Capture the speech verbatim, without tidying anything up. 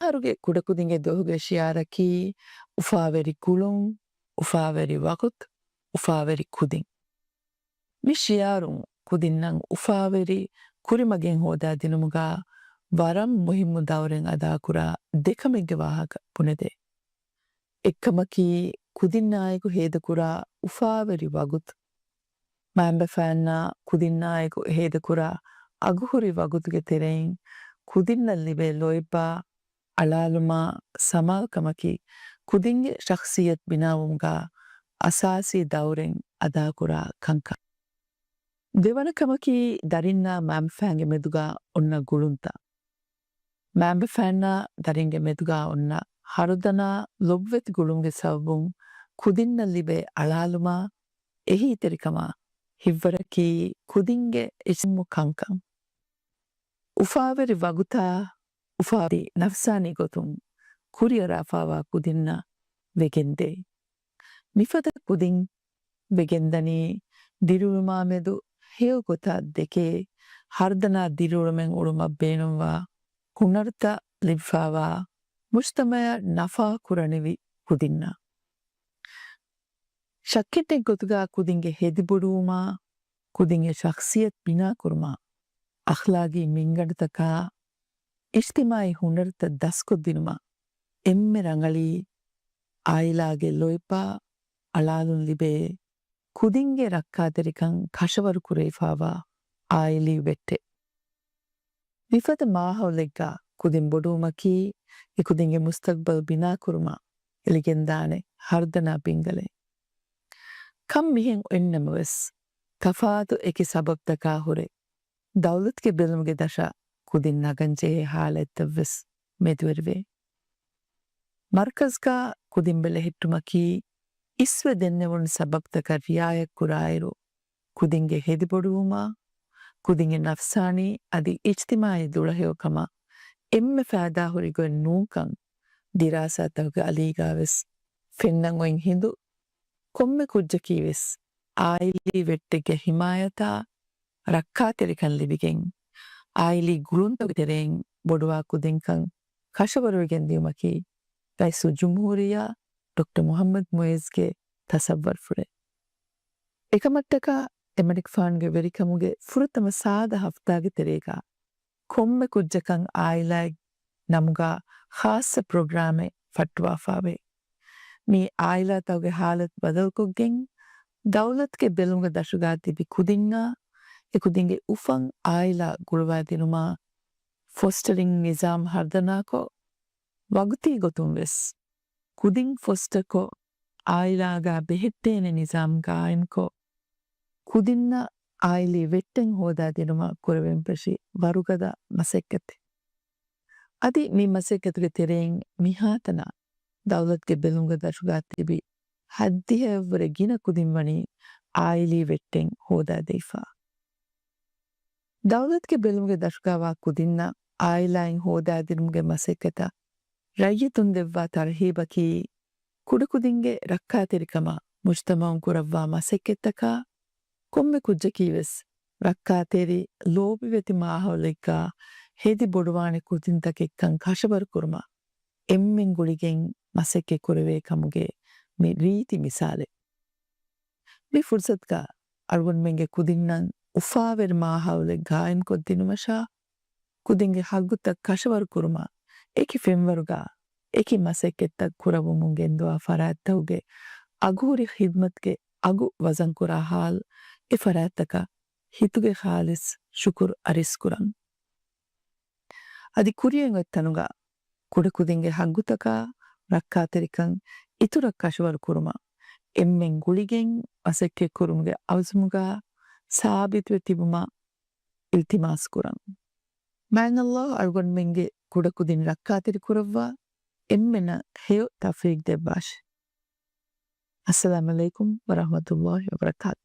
މިހާރުގެ ކުޑަކުދިންގެ ދުވަހުގެ ޝިއާރަކީ އުފާވެރި ގުޅުން، އުފާވެރި ވަގުތު، އުފާވެރި ކުދިން. މި ޝިއާރުން ކުދިންނަށް އުފާވެރި ކުރިމަގެއް ހޯދާދިނުމުގަ ވަރަށް މުހިއްމު ދައުރެއް އަދާކުރާ ދެކަމެއްގެ ވާހަކަ ބުނެދޭ. އެއްކަމަކީ، ކުދިންނާއެކު ހޭދަކުރާ އުފާވެރި ވަގުތު. މައިންބަފައިންނާ ކުދިންނާއެކު ހޭދަކުރާ އަގުހުރި ވަގުތުގެ ތެރެއިން ކުދިންނަށް ލިބޭ ލޯތްބާ، އަޅާލުމާ ސަމާލުކަމަކީ ކުދިންގެ ޝަޚްސިއްޔަތު ބިނާވުމުގަ އަސާސީ ދައުރެއް އަދާކުރާ ކަންކަން. ދެވަނަ ކަމަކީ، ދަރިންނާ މައިންބަފައިންގެ މެދުގަ އޮންނަ ގުޅުންތައް. މައިންބަފައިންނާ ދަރިންގެ މެދުގަ އޮންނަ ހަރުދަނާ ލޮބުވެތި ގުޅުމުގެ ސަބަބުން ކުދިންނަށް ލިބޭ އަޅާލުމާ، އެހީތެރިކަމާ ހިތްވަރަކީ ކުދިންގެ އިޖްތިމާޢީ ކަންކަން. އުފާވެރި ވަގުތާ އުފާވެރި ނަފްސާނީ ގޮތުން ކުރިއަރާފާވާ ކުދިންނަށް ވެގެންދޭ. މިފަދަ ކުދިން ވެގެންދަނީ ދިރިއުޅުމާމެދު ހެޔޮ ގޮތަށް ދެކޭ، ހަރުދަނާ ދިރިއުޅުމެއް އުޅުމަށް ބޭނުންވާ ހުނަރުތައް ލިބިފާވާ، މުޖްތަމަޢަށް ނަފާ ކުރަނިވި ކުދިންނަށް. ޝައްކެއްނެތް ގޮތުގަ ކުދިންގެ ހެދިބޮޑުވުމާ، ކުދިންގެ ޝަޚްސިއްޔަތު ބިނާކުރުމާ، އަޚްލާގީ މިންގަނޑުތަކާ، އިޖްތިމާޢީ ހުނަރުތައް ދަސްކޮށްދިނުމަށް އެންމެ ރަނގަޅީ، އާއިލާގެ ލޯތްބާ އަޅާލުން ލިބޭ ކުދިންގެ ރައްކާތެރިކަން ކަށަވަރު ކުރެވިފާވާ އާއިލީ ވެއްޓެއް. މިފަދަ މާހައުލެއްގަ ކުދިން ބޮޑުވުމަކީ، އެ ކުދިންގެ މުސްތަގްބަލް ބިނާކުރުމަށް އެޅިގެންދާނެ ހަރުދަނާ ބިންގަލެއް. ކަން މިހެން އޮތްނަމަވެސް، ތަފާތު އެކި ސަބަބުތަކާ ހުރެ، ދައުލަތުގެ ބެލުމުގެ ދަށަށް ކުދިން ނަގަންޖެހޭ ހާލަތްތައްވެސް މެދުވެރިވޭ. މަރުކަޒްގަ ކުދިން ބެލެހެއްޓުމަކީ އިސްވެ ދެންނެވުނު ސަބަބުތަކަށް ރިއާޔަތްކުރާއިރު، ކުދިންގެ ހެދިބޮޑުވުމާ، ކުދިންގެ ނަފްސާނީ އަދި އިޖްތިމާޢީ ދުޅަހެޔޮކަމަށް އެންމެ ފައިދާހުރި ގޮތް ނޫންކަން ދިރާސާތަކުގެ އަލީގަވެސް ފެންނަން އޮތް ހިނދު، ކޮންމެ ކުއްޖަކީވެސް އާއިލީ ވެއްޓެއްގެ ހިމާޔަތާ ރައްކާތެރިކަން ލިބިގެން، އާއިލީ ގުޅުންތަކުގެ ތެރެއިން ބޮޑުވާ ކުދިންކަން ކަށަވަރުވެގެން ދިޔުމަކީ ރައީސުލްޖުމްހޫރިއްޔާ ޑޮކްޓަރ މުޙައްމަދު މުޢިއްޒުގެ ތަޞައްވަރުފުޅެއް. އެކަމަށްޓަކާ އެމަނިކުފާނުގެ ވެރިކަމުގެ ފުރަތަމަ ސާދަ ހަފްތާގެ ތެރޭގަ ކޮންމެ ކުއްޖަކަށް އާއިލާއެއް ނަމުގަ ޚާއްޞަ ޕްރޮގްރާމެއް ފައްޓުވާފާވޭ. މި އާއިލާތަކުގެ ހާލަތު ބަދަލުކޮށްގެން، ދައުލަތުގެ ބެލުމުގެ ދަށުގަ ތިބި ކުދިންނާ އެކުދިންގެ އުފަން އާއިލާ ގުޅުވާދިނުމާ، ފޮސްޓަރިން ނިޒާމް ހަރުދަނާކޮށް، ވަގުތީ ގޮތުން ވެސް ކުދިން ފޮސްޓަކޮށް، އާއިލާގަ ބެހެއްޓޭނެ ނިޒާމް ގާއިމްކޮށް، ކުދިންނަށް އާއިލީ ވެއްޓެއް ހޯދާދިނުމަށް ކުރެވެން ފެށި ވަރުގަދަ މަސައްކަތެއް. އަދި މި މަސައްކަތުގެ ތެރެއިން މިހާތަނަށް ދައުލަތުގެ ބެލުމުގެ ދަށުގަ ތިބި ހަތްދިހައަށްވުރެ ގިނަ ކުދިން ވަނީ އާއިލީ ވެއްޓެއް ހޯދާދީފަ. ދައުލަތުގެ ބެލުމުގެ ދަށުގަވާ ކުދިންނަށް އާއިލާއިން ހޯދާދިނުމުގެ މަސައްކަތަށް ރައްޔިތުން ދެއްވާ ތަރްހީބަކީ، ކުޑަކުދިންގެ ރައްކާތެރިކަމަށް މުޖްތަމަޢުން ކުރައްވާ މަސައްކަތްތަކާ، ކޮންމެ ކުއްޖަކީވެސް ރައްކާތެރި ލޯބިވެތި މާހައުލެއްގަ ހެދި ބޮޑުވާނެ ކުދިންތަކެއްކަން ކަށަވަރުކުރުމަށް އެންމެން ގުޅިގެން މަސައްކަތް ކުރެވޭ ކަމުގެ މި ރީތި މިސާލެއް. މި ފުރުސަތުގަ އަޅުގަނޑުމެންގެ ކުދިންނަށް އުފާވެރި މާހައުލެއް ގާއިމްކޮށްދިނުމަށާ، ކުދިންގެ ހައްގުތައް ކަށަވަރުކުރުމަށް އެކި ފެންވަރުގަ އެކި މަސައްކަތްތައް ކުރައްވަމުން ގެންދުވާ ފަރާތްތަކުގެ އަގުހުރި ޚިދްމަތުގެ އަގު ވަޒަންކުރާ ހާލް، އެ ފަރާތްތަކަށް ހިތުގެ ޚާލިޞް ޝުކުރު އަރިސްކުރަން. އަދި ކުރިއަށް އޮތް ތަނުގަ ކުޑަކުދިންގެ ހައްގުތަކާ ރައްކާތެރިކަން އިތުރަށް ކަށަވަރު ކުރުމަށް އެންމެން ގުޅިގެން މަސައްކަތް ކުރުމުގެ އަޒުމުގަ ސާބިތުވެ ތިބުމަށް އިލްތިމާސް ކުރަން. މާތް ﷲ އަޅުގަނޑުމެންގެ ކުޑަކުދިން ރައްކާތެރި ކުރައްވާ، އެންމެނަށް ހެޔޮ ތައުފީޤް ދެއްވާށި. އައްސަލާމު ޢަލައިކުމް ވަރަޙްމަތުﷲ ވަބަރަކާތު.